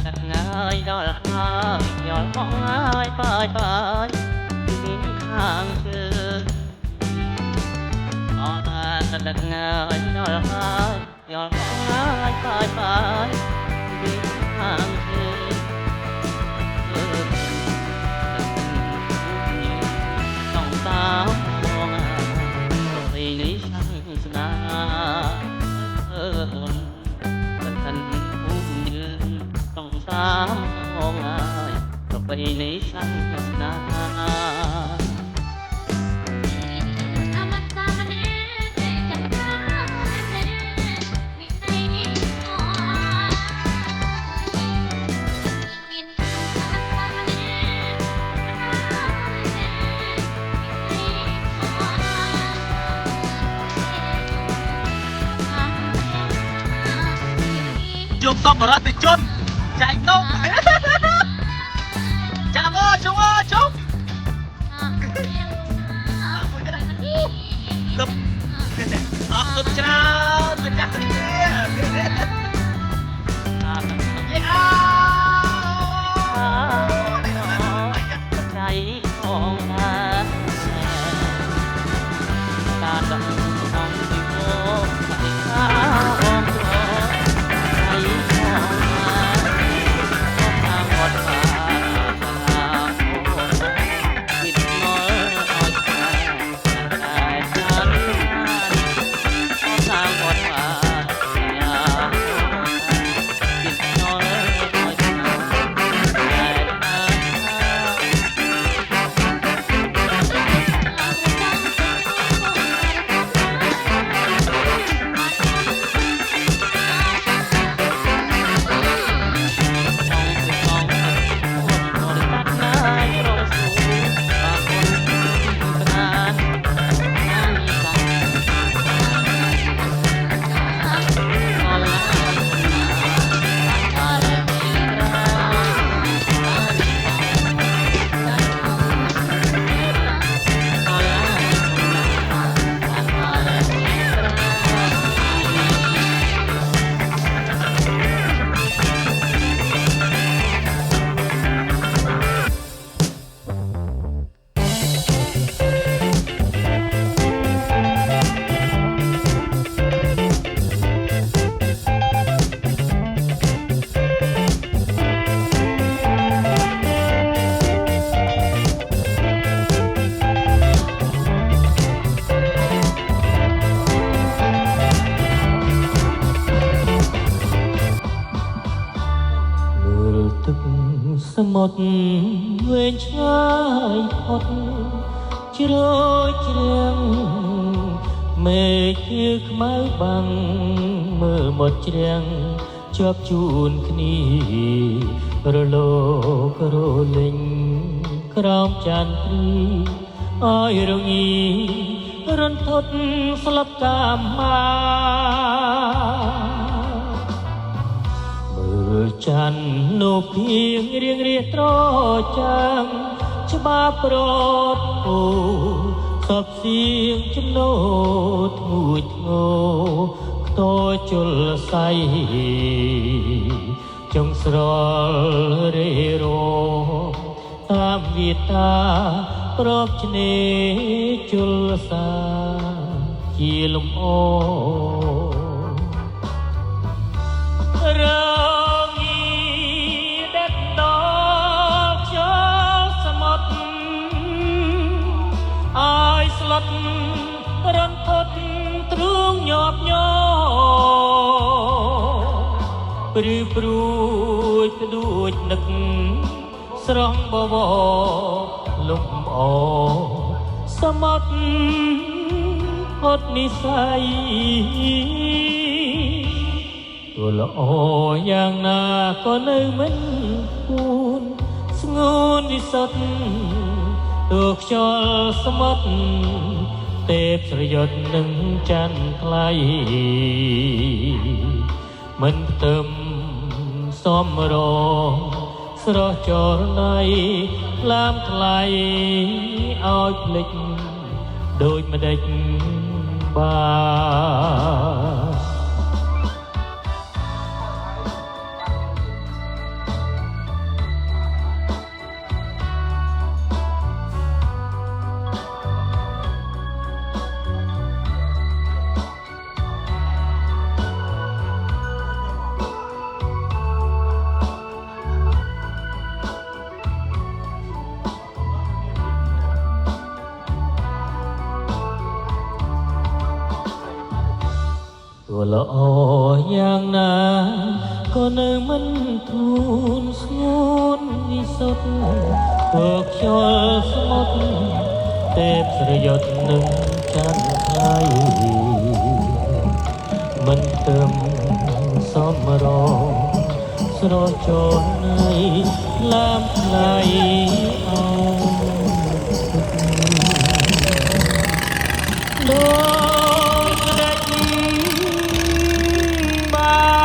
ថ្ងៃដល់ហើយយល់បងហើយបើយបើយពីខាងជើងអត់តែថ្ងៃដល់ហើយយល់បងហើយបើយបើយពីខាងជើងต้องตามมองไปในช่างสนาเออท่านผู้ยืนต้องตามมองไปในช่างสนา យកសពរតិជនចែកនំចាំអើជុំអើជុំលឹបអរគុណច្រើនម្ចាស់ធានាយេអ ใจของนาตาดำของสิโอปฏิฆาองโตใจของนาทางวัดป่าสลาโอวิทย์น้อยอ้อยตาแต่ฉันทางวัดป่าสลาวิทย์น้อยอ้อยตา ចង់ទៅចង់អូនបរិកាត់ណាយរងស៊ូបាគុណកណានណាយកាអឡា មើលទឹកសមុទ្រវែងឆ្ងាយផុតជ្រោយជ្រាំងមេឃជាខ្មៅបាំងមើលមកជ្រាំងជាប់ជួនគ្នារលោករលេងក្រោមចន្ទ្រីអើយរងីរន្ធត់ស្លប់តាមមក មើលច័ន្ទនោះភៀងរៀងរៀះត្រចាំងច្បាប់ប្រត់ពូសពសៀងចំណោធ្ងួចធ្ងោខ្ទជលសៃចុងស្រលរេរមតាមវាតាប្របឆ្នេរជលសាជាលំអ រងីដេតដល់ខ្យល់សមុទ្រអើយស្លុតរន្ធត់ទ្រូងញាប់ញ័រព្រឺព្រួយផ្ដួចនឹកស្រង់បវរលំអសមុទ្រផុតនិស័យ ទោះល្អយ៉ាងណាក៏នៅមិនគួនស្ងួនវិសុទ្ធទោះខ្យល់សមុទ្រទេពស្រយុតនឹងច័ន្ទថ្លៃមិនផ្ទឹមសំរងស្រស់ចរណៃឡាមថ្លៃឲ្យភ្លេចដូចម្ដេចបាទ ល្អយ៉ាងណាក៏នៅមិនធូនស្ងួនវិសុទ្ធធ្វើខ្យល់ស្មុទ្រទេពស្រយុតនឹងចន្ទថ្លៃមិនទឹមសំរងស្រចននៃឡាមថ្លៃអោដូចដាច់បា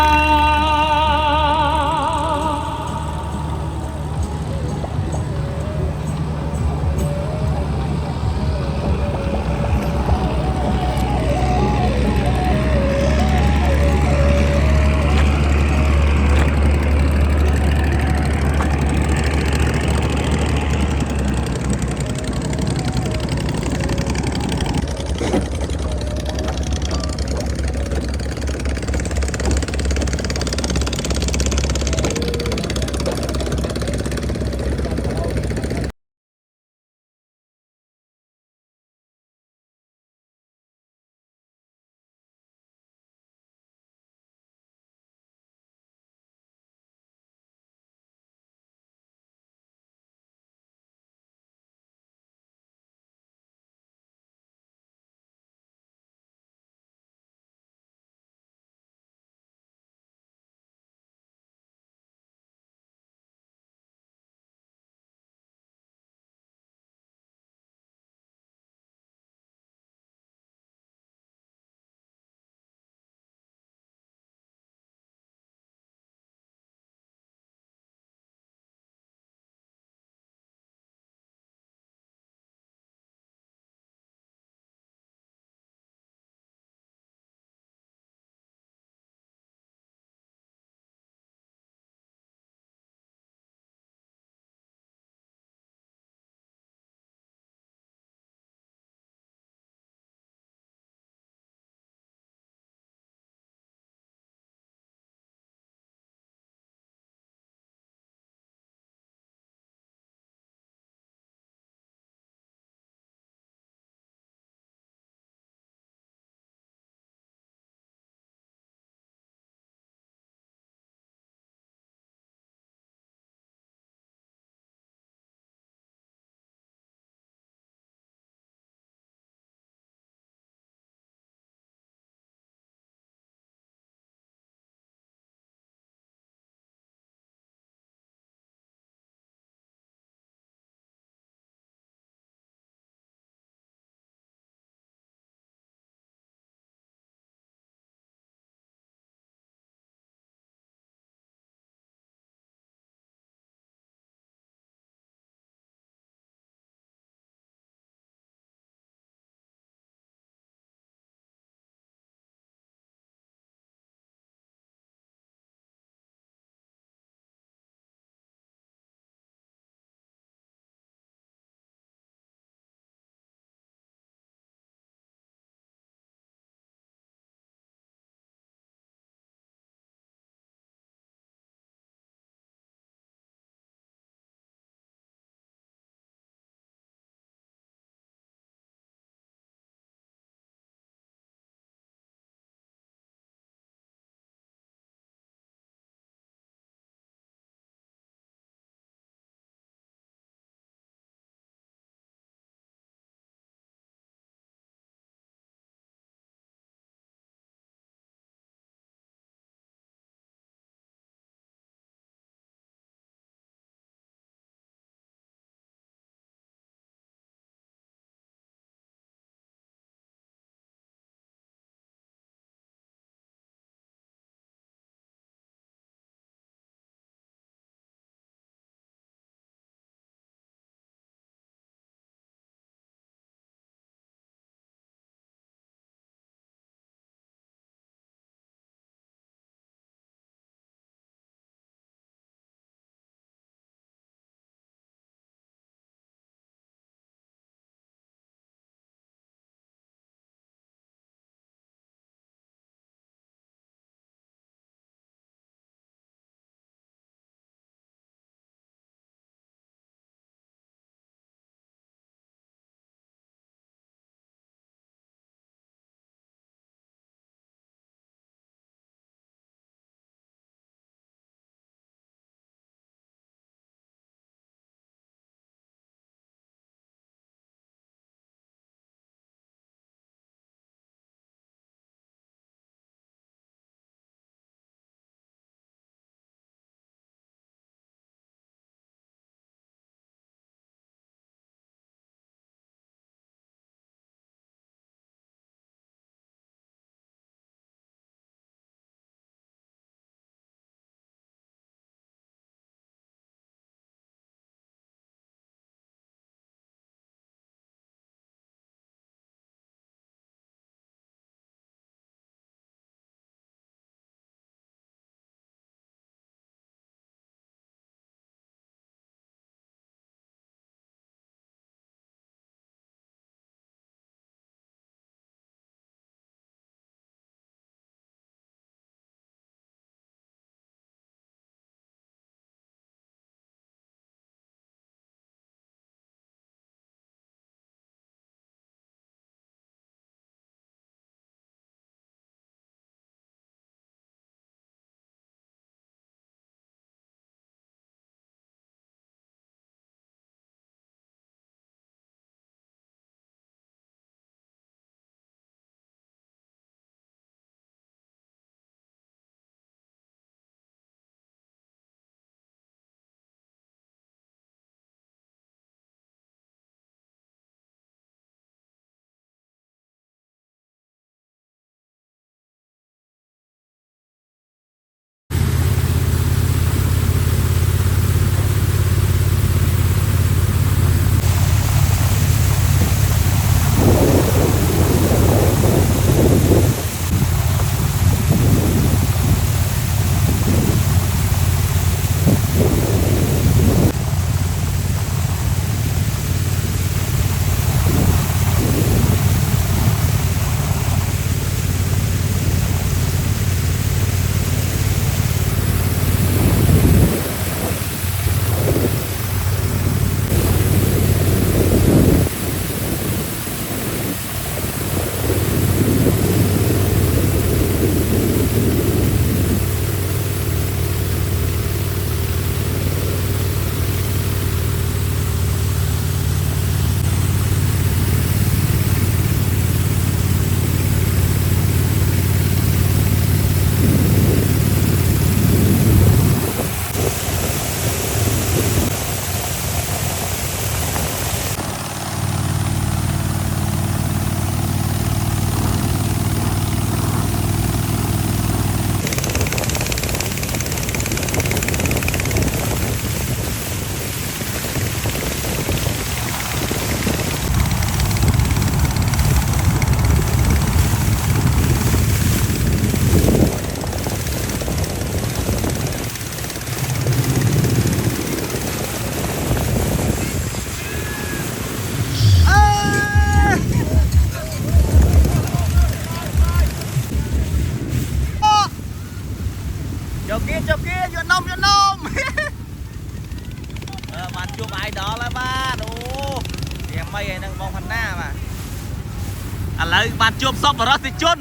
មីហើយនឹងបងផាន់ណាបាទឥឡូវបានជួបសពបរិសុទ្ធជន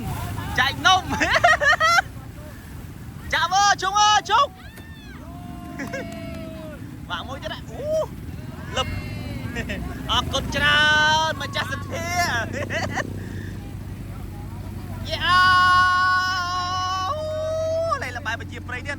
ចែកនំ ចាប់អើជុងអើជុង បាក់មួយទៀតអូលឹប អរគុណច្រើនម្ចាស់សទ្ធា យេអោលេលបាយប្រជាប្រិយទៀត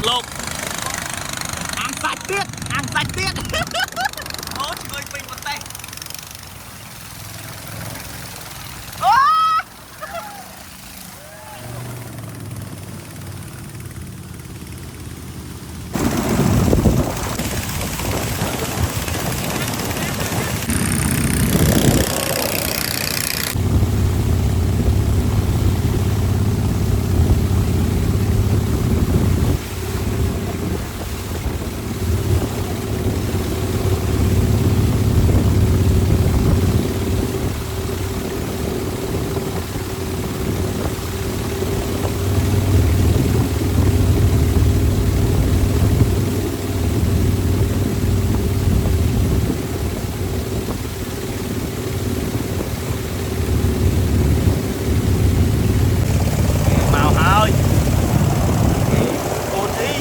លោកអាំងសាច់ទៀតអាំងសាច់ទៀត អូឈ្ងុយពេញប្រទេសអូមកហើយកូនទី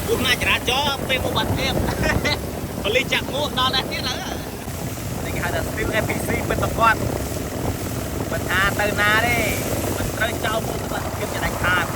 ពួកណាចរាចរណ៍ពេលឧបទ្ទភាព ប៉ូលីសចាក់មួកដល់ដែរទៀតឡើយនេះគេហៅថា Stream FPC ពិតប្រាកដមិនថាទៅណាទេមិនត្រូវចោលមួកសុវត្ថិភាពជាដាច់ខាត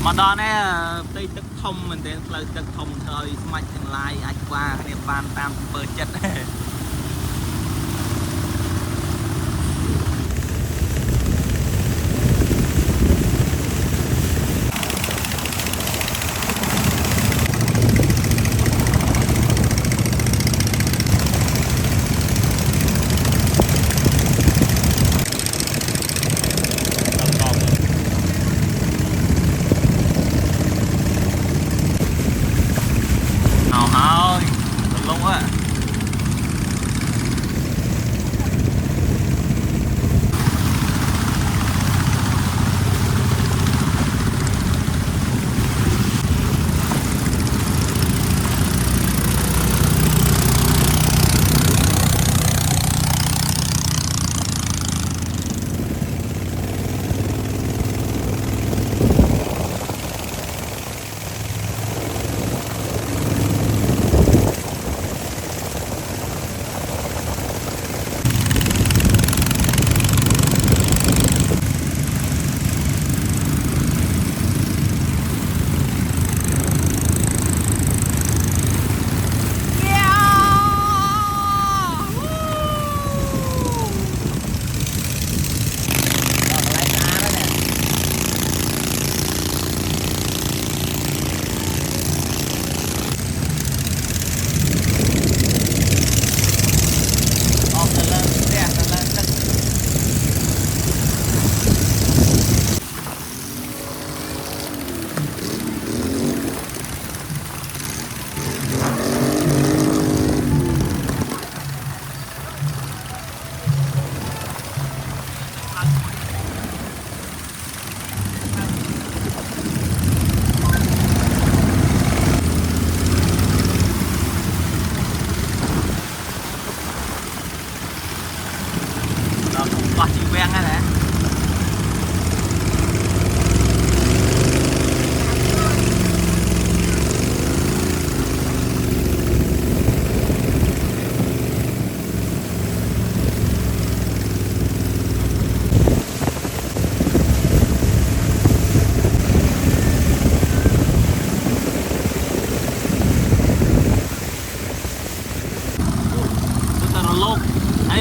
មកដល់នេះផ្ទៃទឹកធំមែនទែនផ្លូវទឹកធំធ្វើឲ្យស្មាច់ទាំងឡាយអាចក្លាគ្នាបានតាមអំពើចិត្ត អោហើយលងហ៎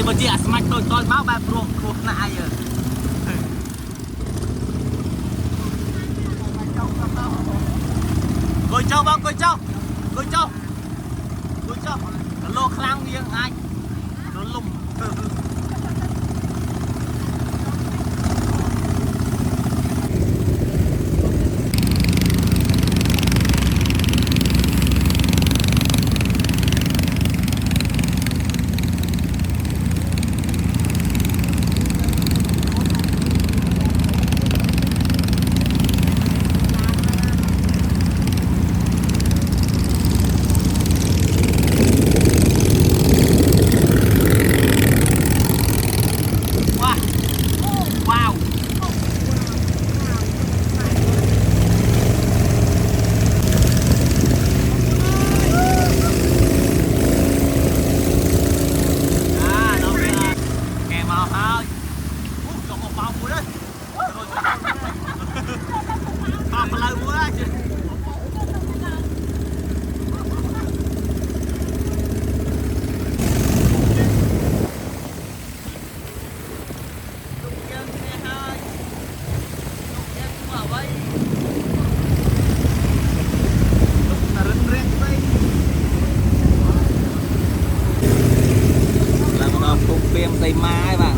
ហើយបើជាអាស្មាច់តូចតូចមកបែបព្រោះគ្រោះថ្នាក់អីយើគួយចុះបងគួយចុះគួយចុះគួយចុះកលោខ្លាំងយើងអាចរលំ វ៉ាវ៉ាវអាដល់វាកែមកហើយអូចុះមកបោមួយហើយបោផ្លូវមួយហើយ លោកយើងគ្នាហើយលោកយើងធ្វើអ្វីលោកនរិនរៀងស្អីឡើងមកដល់ភូមិពីមសីមាហើយបាទ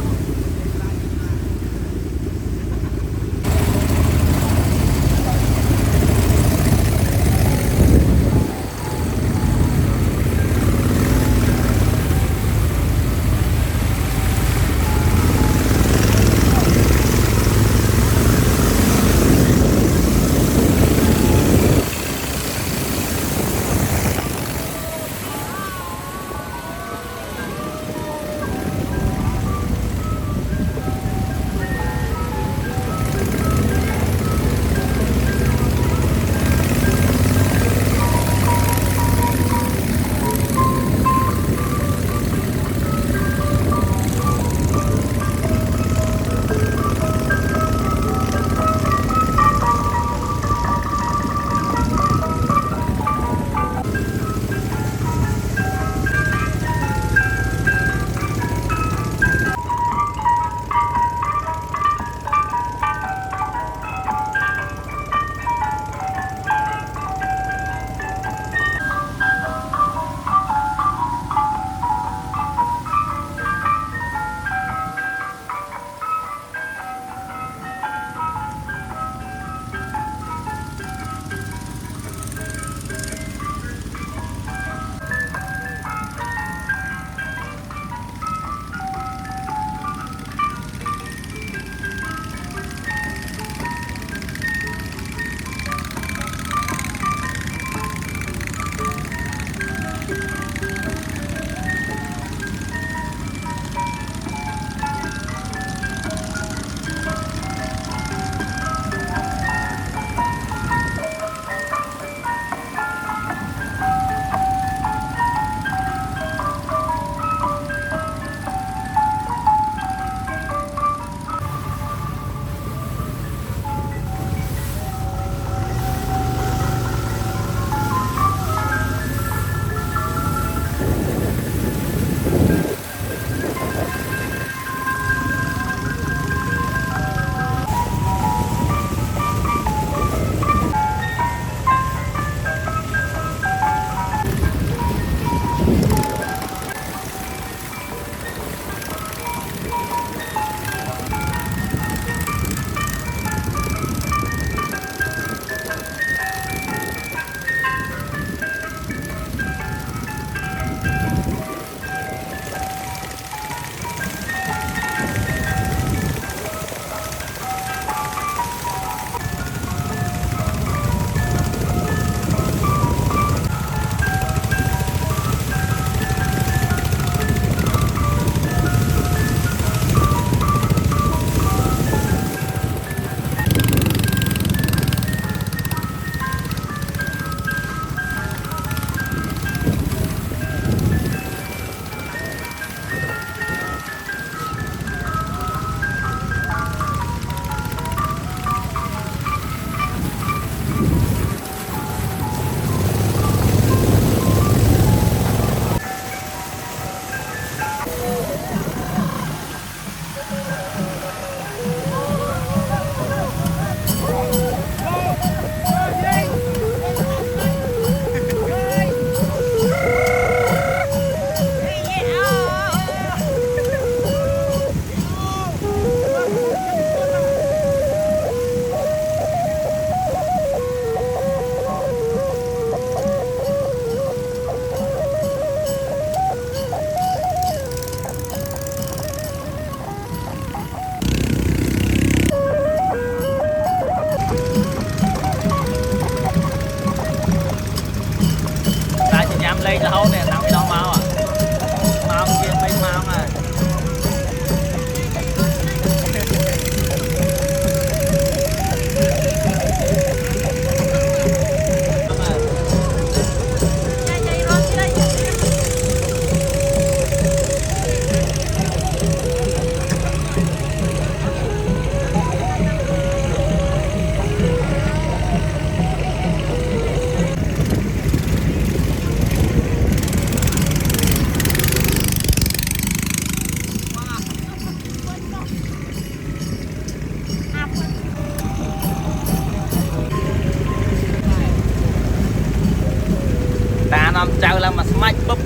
នាំចៅឡើងមកស្មាច់ពុប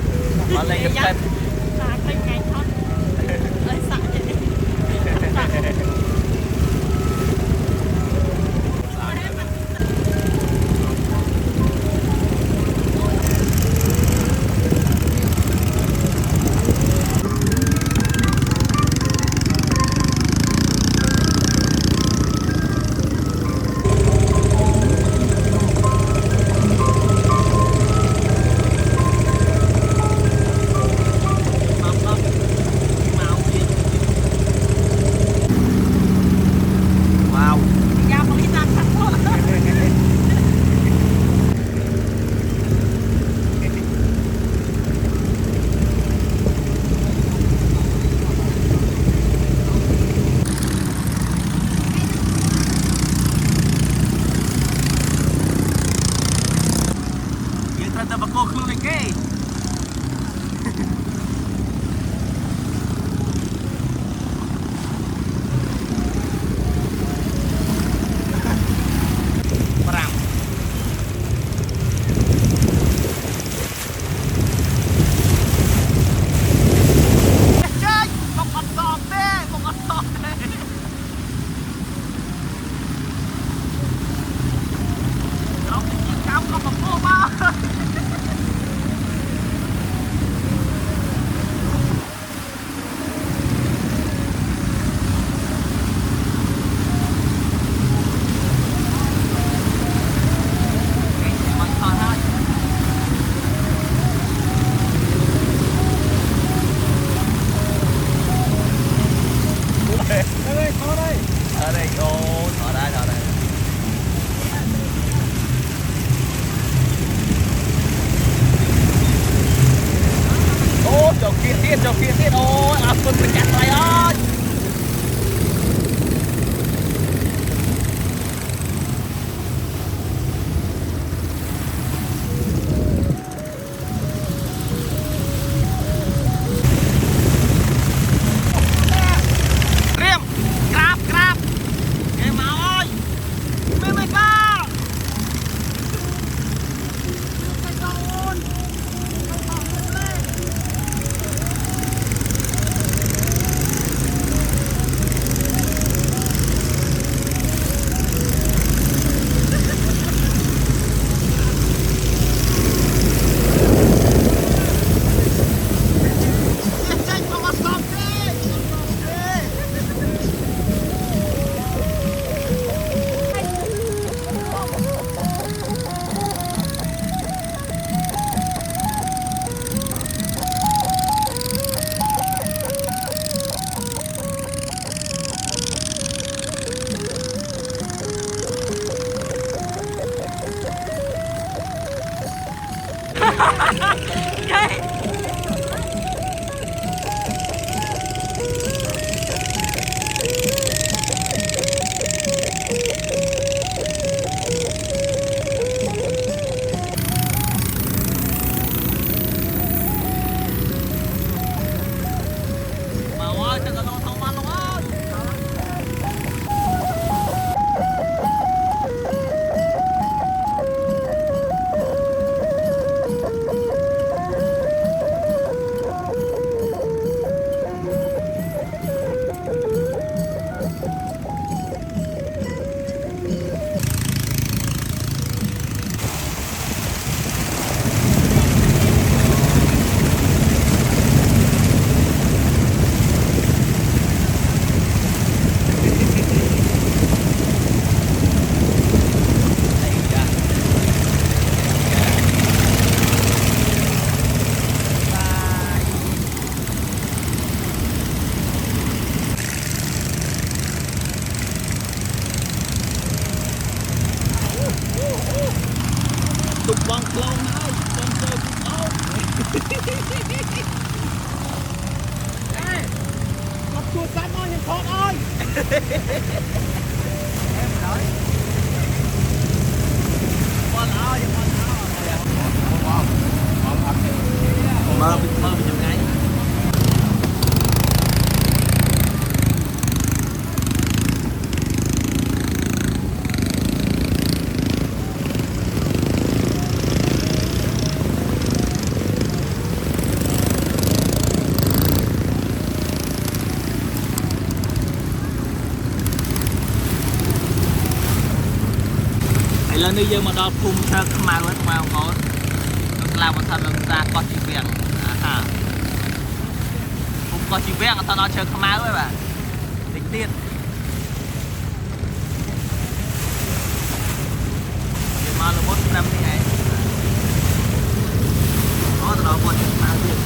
មកលេងកសិត សាឃើញថ្ងៃថតអើយសាក់ចេះ វ៉ាវ យ៉ាប៉ូលីសតាមឆាប់ផង យើងត្រូវតែបកគោខ្លួនឯគេប្រាំចេញមកអត់តបទេមកអត់តបទេក្រុមជាកម្មក៏បកគោមក មកថតហើយ អើយថតហើយ អរេអូថតហើយថតហើយអូចូលគៀទៀតចូលគៀទៀតអូយអរគុណម្ចាស់ថ្លៃអើយរៀមក្រាបក្រាបគេមកអើយមានមិនកាចេញមកអត់សមទេ មកអើយទឹកកឡោធំបានលោកអើយអីចាបាយទុកបងខ្លងហើយបងចូលទុកអោ អត់ទួសាច់មកខ្ញុំថតឲ្យ បងអើយបងអើយមើលមើលពីចម្ងាយ ឡូវនេះយើងមកដល់ភូមិឈើខ្មៅហើយខ្មៅបងប្អូននៅស្លាវវត្ថុនឹងសាកោះជីវៀងអាហាភូមិកោះជីវៀងអត់ដល់ឈើខ្មៅទេបាទតិចទៀតយើងមកលមុនត្រឹមនេះឯងអូទៅដល់វត្តឈើខ្មៅទៀត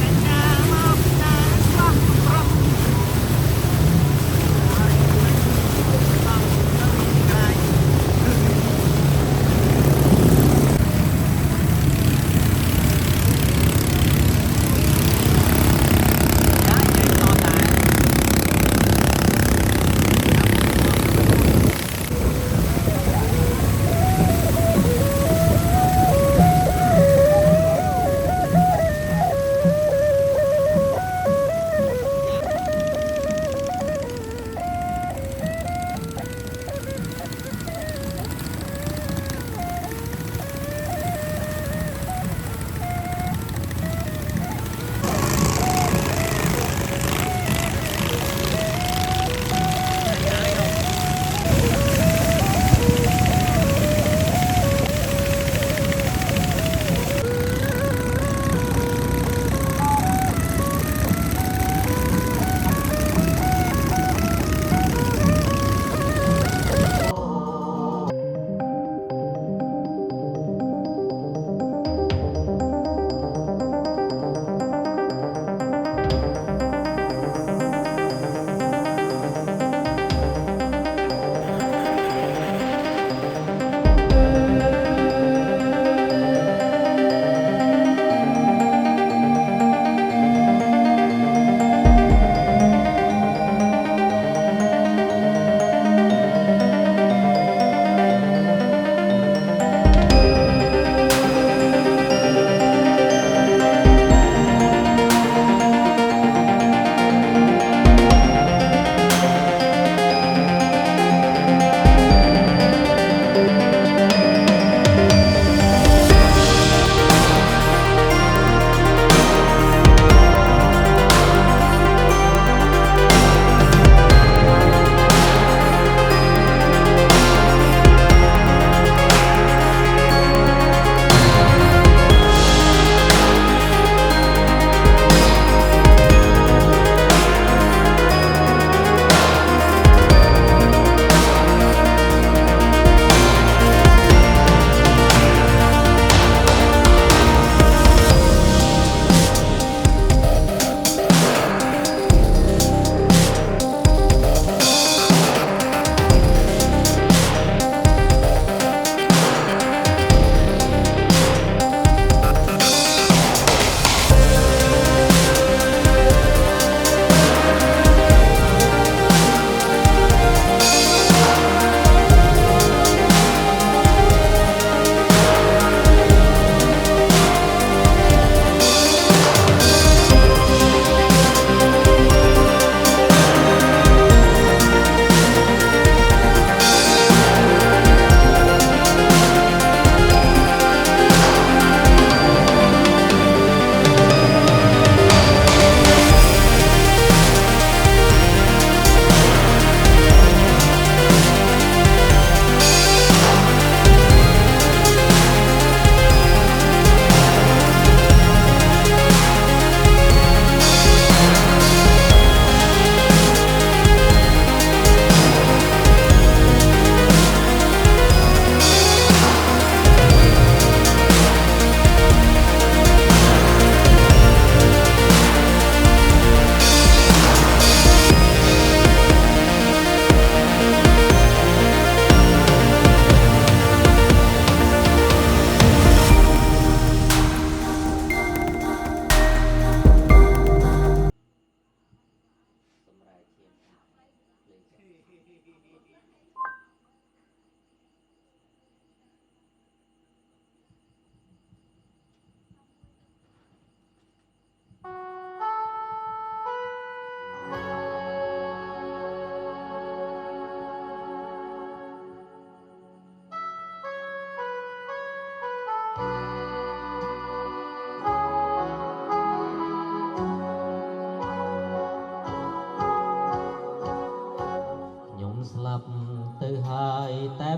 កញ្ញាមក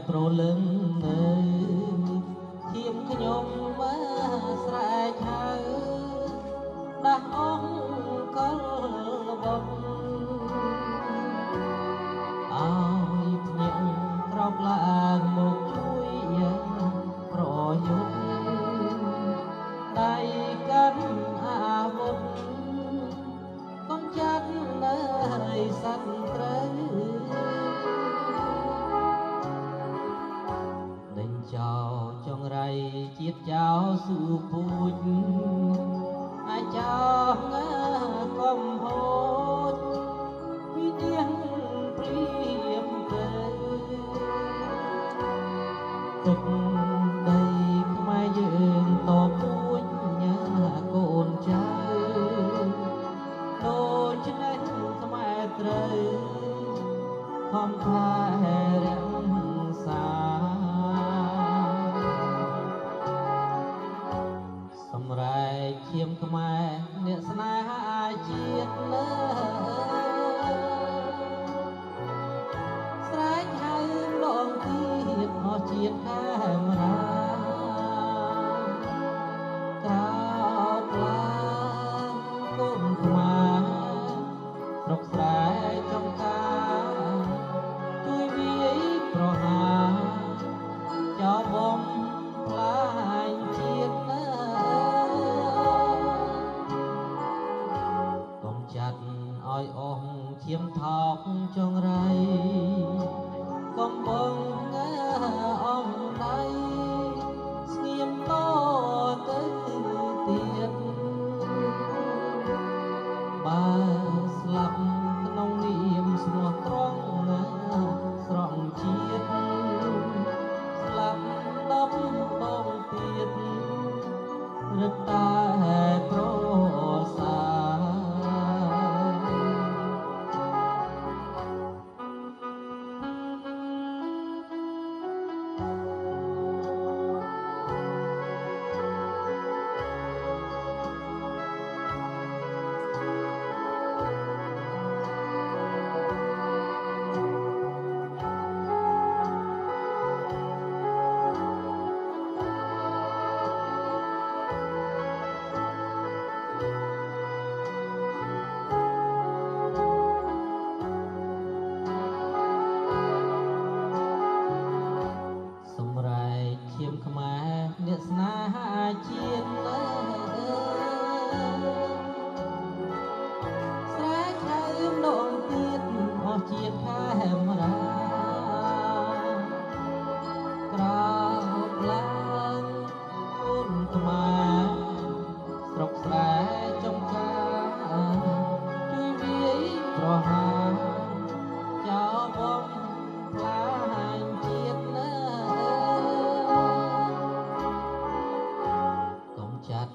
ប្រលឹងនៅឈាមខ្ញុំស្រែកហៅដាស់អង្គកលបុកឲ្យភ្ញាក់ក្រោកឡើងមកជួយប្រយុទ្ធដៃកាន់អាវុធកុំចាត់នៅសត្វត្រូវដេញចោលចង្រៃជាតិចោលស៊ូពូជអាចោងកំហូចវិនាសព្រាមទៅទឹកដីខ្មែរយើងតពូជកូនចៅដូច្នេះខ្មែរត្រូវខំថែរក្សាសម្រែកឈាមខ្មែរអ្នកស្នេហាជាតិលើស្រែកហៅម្ដងទៀតអស់ជាតិខេមរាក្រោកឡើងកូនខ្មែរស្រុកស្រែចំការជួយវាយប្រហារចោលបំផ្លាញជាតិណាកុំចាត់ឲ្យអស់ឈាមថោកចង្រៃកុំបងអងដៃស្ងៀមតទៅទៀតបើស្លាប់ក្នុងនាមស្មោះត្រង់ស្រង់ជាតិស្លាប់ដប់ដងទៀតរឹតតែប្រសាសម្រែកឈាមខ្មែរអ្នកស្នេហាជាតិលើស្រែកហៅម្ដងទៀតអស់ជាតិខេមរាក្រោកឡើងកូនខ្មែរស្រុកស្រែចំការជួយវាយប្រហារចោលបំផ្លាញជាតិណាកុំចាត់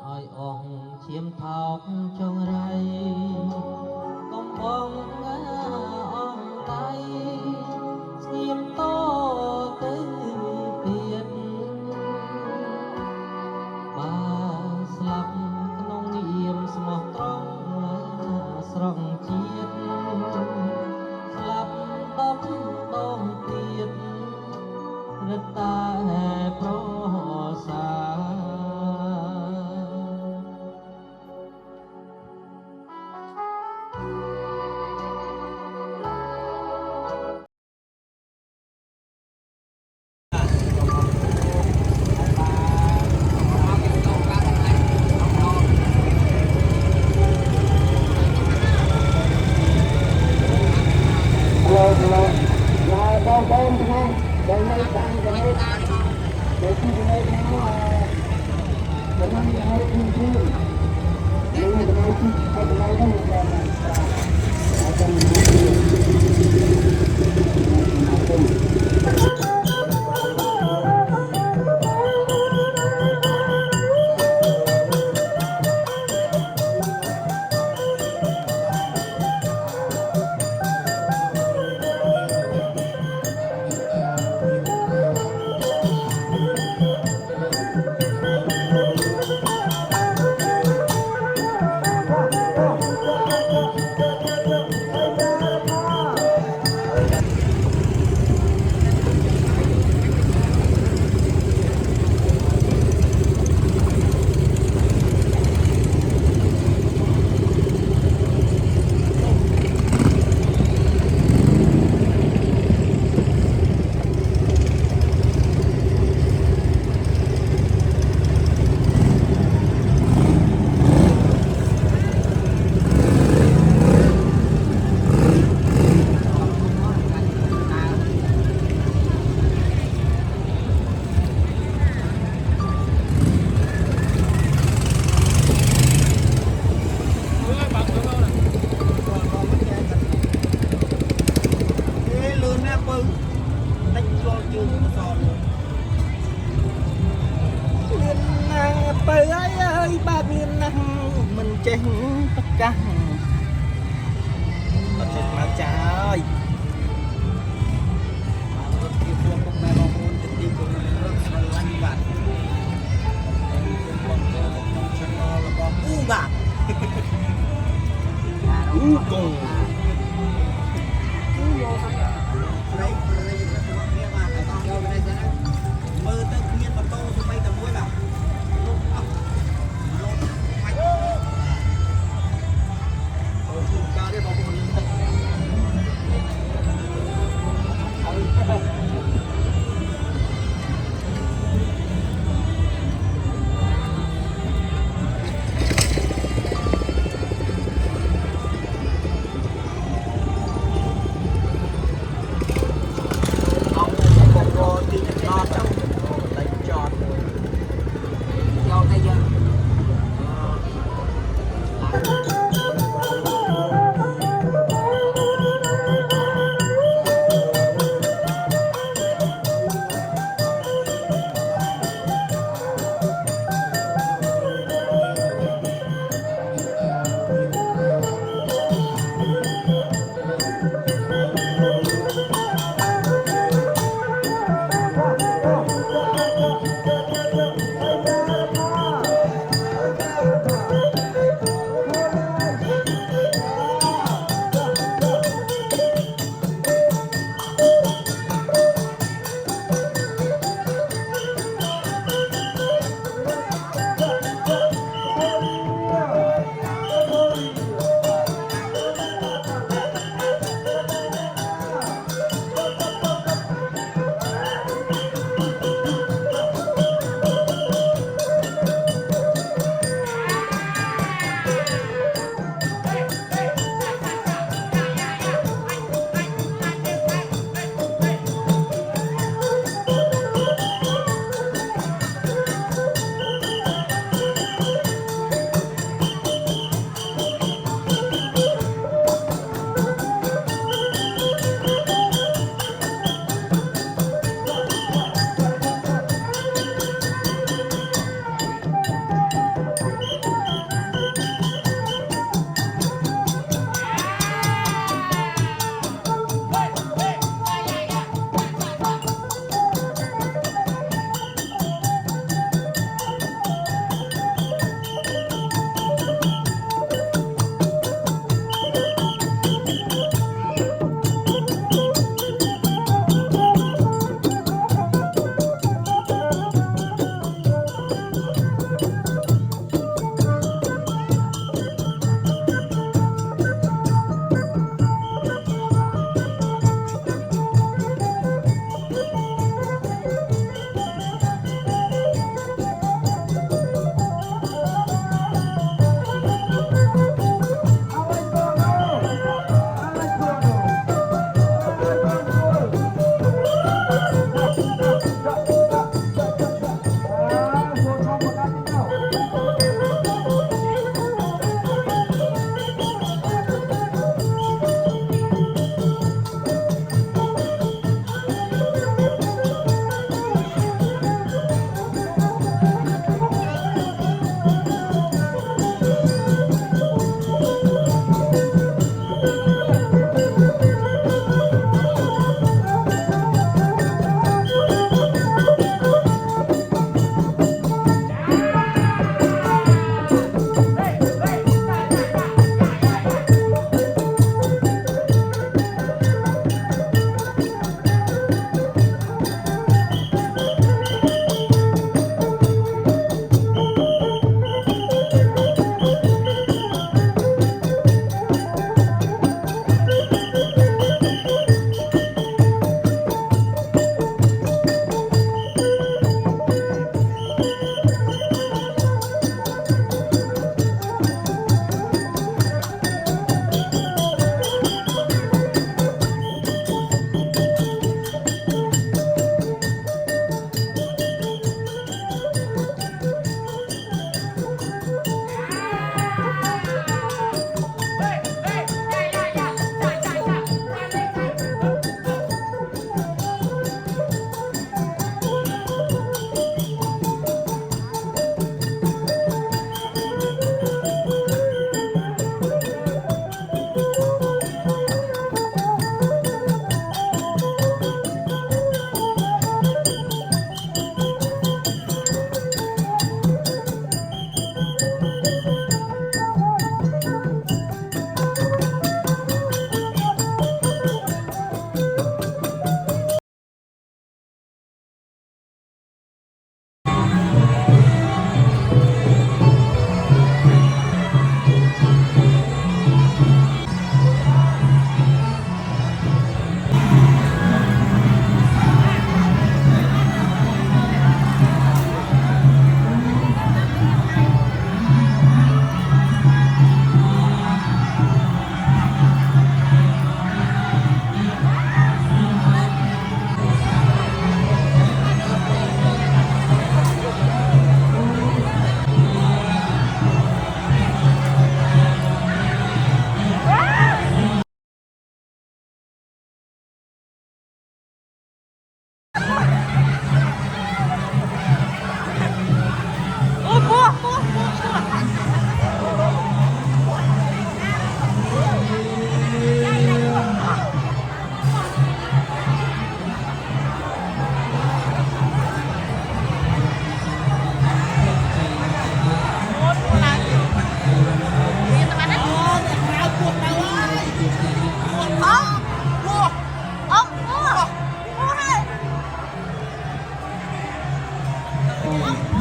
ឲ្យអស់ឈាមថោកចង្រៃកុំបងអងដៃស្ងៀមតទៅទៀតបើស្លាប់ក្នុងនាមស្មោះត្រង់ស្រង់ជាតិស្លាប់ដប់ដងទៀតរឹតតែប្រសា ជើងសលឿនណាស់បើអើយអើយបាទលឿនណាស់មិនចេះប្រកាសអត់ចេះមកចាអើយបាទរត់ពីពួកពុកម៉ែបងប្អូនជាទីគោរពស្រឡាញ់បាទបងប្អូនទៅក្នុង channel របស់អ៊ូបាទអ៊ូកង ព្រៃព្រៃរបស់គ្នាបាទតែតចូលទៅនេះសិនណាមើលទៅគ្មានម៉ូតូសូម្បីតែមួយបាទលុបអស់លោតបាច់អូជួនកាលទេបងប្អូនលឹងទឹកហើយ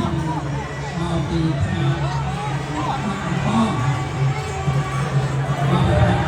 មកពីខេត្តបាត់ដំប